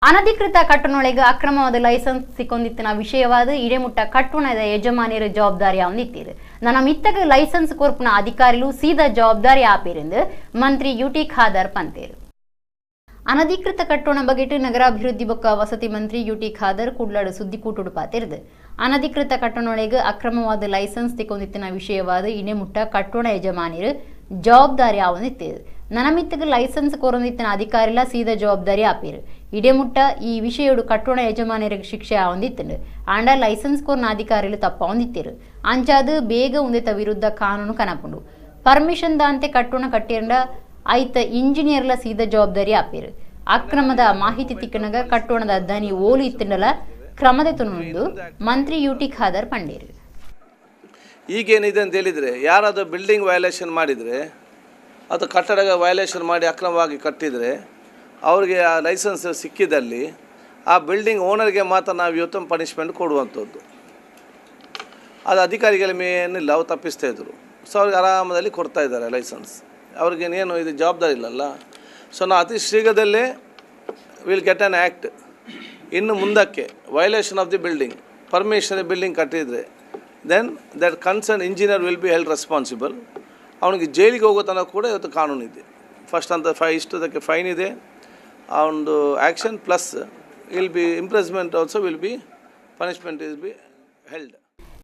ಅನಧಿಕೃತ ಕಟ್ಟಣೊಳಗೆ ಅಕ್ರಮವಾದ ಲೈಸೆನ್ಸ್ ಸಿಕ್ಕೊಂಡಿತ್ತಿನ ವಿಷಯವಾದ ಇಡೆಮುಟ್ಟ ಕಟ್ಟಣದ ಯಜಮಾನಿಯರ ಜವಾಬ್ದಾರಿ ಅವನಿತ್ತೀರು. ನನ್ನ ಮಿತ್ತಗ ಲೈಸೆನ್ಸ್ ಕೊರ್ಪುನ ಅಧಿಕಾರಿಲು ಸೀದಾ ಜವಾಬ್ದಾರಿ ಆಪಿರೆಂದು ಮಂತ್ರಿ ಯುಟಿ ಖಾದರ್ ಪಂತೇರು. ಅನಧಿಕೃತ ಕಟ್ಟೋಣ ಬಗೆಟ್ ನಗರಾಭಿವೃದ್ಧಿ ಬೊಕ್ಕ ವಸತಿ ಮಂತ್ರಿ ಯುಟಿ ಖಾದರ್ ಕುಡ್ಲಾಡು ಸುದ್ದಿಕೂಟುಡು ಪಾತಿರ್ದು. ಅನಧಿಕೃತ ಕಟ್ಟಣೊಳಗೆ ಅಕ್ರಮವಾದ ಲೈಸೆನ್ಸ್ ತಿಕ್ಕೊಂಡಿತ್ತಿನ ವಿಷಯವಾದ ಇಡೆಮುಟ್ಟ ಕಟ್ಟೋಣ ಯಜಮಾನಿಯರು ಜವಾಬ್ದಾರಿ ಅವನಿತ್ತೀರು. ನನಮಿತ್ತಗ ಲೈಸೆನ್ಸ್ ಕೊರೊಂದಿತ್ತಿನ ಅಧಿಕಾರಿಲ ಸೀದಾ ಜವಾಬ್ದಾರಿ ಆಪೀರು. ಇಡೆಮುಟ್ಟ ಈ ವಿಷಯಡು ಕಟ್ಟೋಣ ಯಜಮಾನರಿಗೆ ಶಿಕ್ಷೆ ಆವಂದಿತ್ತಂಡು. ಆಂಡ ಲೈಸೆನ್ಸ್ ಕೊರ್ನ ಅಧಿಕಾರಿಲು ತಪ್ಪಾವಂದಿತ್ತಿರು. ಅಂಚಾದು ಬೇಗ ಉಂದೆತ ವಿರುದ್ಧ ಕಾನೂನು ಕನಪುಂಡು. ಪರ್ಮಿಷನ್ ದಾಂತೆ ಕಟ್ಟೋಣ ಕಟ್ಟಿರಂಡ ಐತ ಇಂಜಿನಿಯರ್ಲ ಸೀದಾ ಜವಾಬ್ದಾರಿ ಆಪೀರು. ಅಕ್ರಮದ ಮಾಹಿತಿ ತಿಕ್ಕನಗ ಕಟ್ಟೋಣದ ದನಿ ಓಲು ಇತ್ತಂಡಲ ಕ್ರಮದ ತುನುಂಡು ಮಂತ್ರಿ ಯುಟಿ ಖಾದರ್ ಪಂಡೇರು. ಈಗೇನಿದೆ ಅಂತ ಹೇಳಿದರೆ, ಯಾರಾದರೂ ಬಿಲ್ಡಿಂಗ್ ವಯಲೇಷನ್ ಮಾಡಿದರೆ ಅಥವಾ ಕಟ್ಟಡ ವಯಲೇಷನ್ ಮಾಡಿ ಅಕ್ರಮವಾಗಿ ಕಟ್ಟಿದರೆ ಅವರಿಗೆ ಆ ಲೈಸೆನ್ಸ್ ಸಿಕ್ಕಿದಲ್ಲಿ ಆ ಬಿಲ್ಡಿಂಗ್ ಓನರ್ಗೆ ಮಾತ್ರ ನಾವು ಇವತ್ತು ಪನಿಷ್ಮೆಂಟ್ ಕೊಡುವಂಥದ್ದು. ಅದು ಅಧಿಕಾರಿಗಳ ಮೇನಿಲ್ಲ, ಅವ್ರು ತಪ್ಪಿಸ್ತಾ ಇದ್ದರು. ಸೊ ಅವ್ರಿಗೆ ಆರಾಮದಲ್ಲಿ ಕೊಡ್ತಾ ಇದ್ದಾರೆ ಲೈಸೆನ್ಸ್, ಅವ್ರಿಗೇನೇನು ಇದು ಜವಾಬ್ದಾರಿ ಇಲ್ಲಲ್ಲ. ಸೊ ನಾವು ಅತಿ ಶೀಘ್ರದಲ್ಲೇ will get an act. ಇನ್ನು ಮುಂದಕ್ಕೆ violation of the building permission building ಕಟ್ಟಿದರೆ then that concern engineer will be held responsible. ಅವನಿಗೆ ಜೈಲಿಗೆ ಹೋಗೋ ತನಕ ಕೂಡ ಇವತ್ತು ಕಾನೂನಿದೆ. ಫಸ್ಟ್ ಅಂತ ಇಷ್ಟದಕ್ಕೆ ಫೈನ್ ಇದೆ, ಅವನದು action plus will be imprisonment also will be punishment is be held.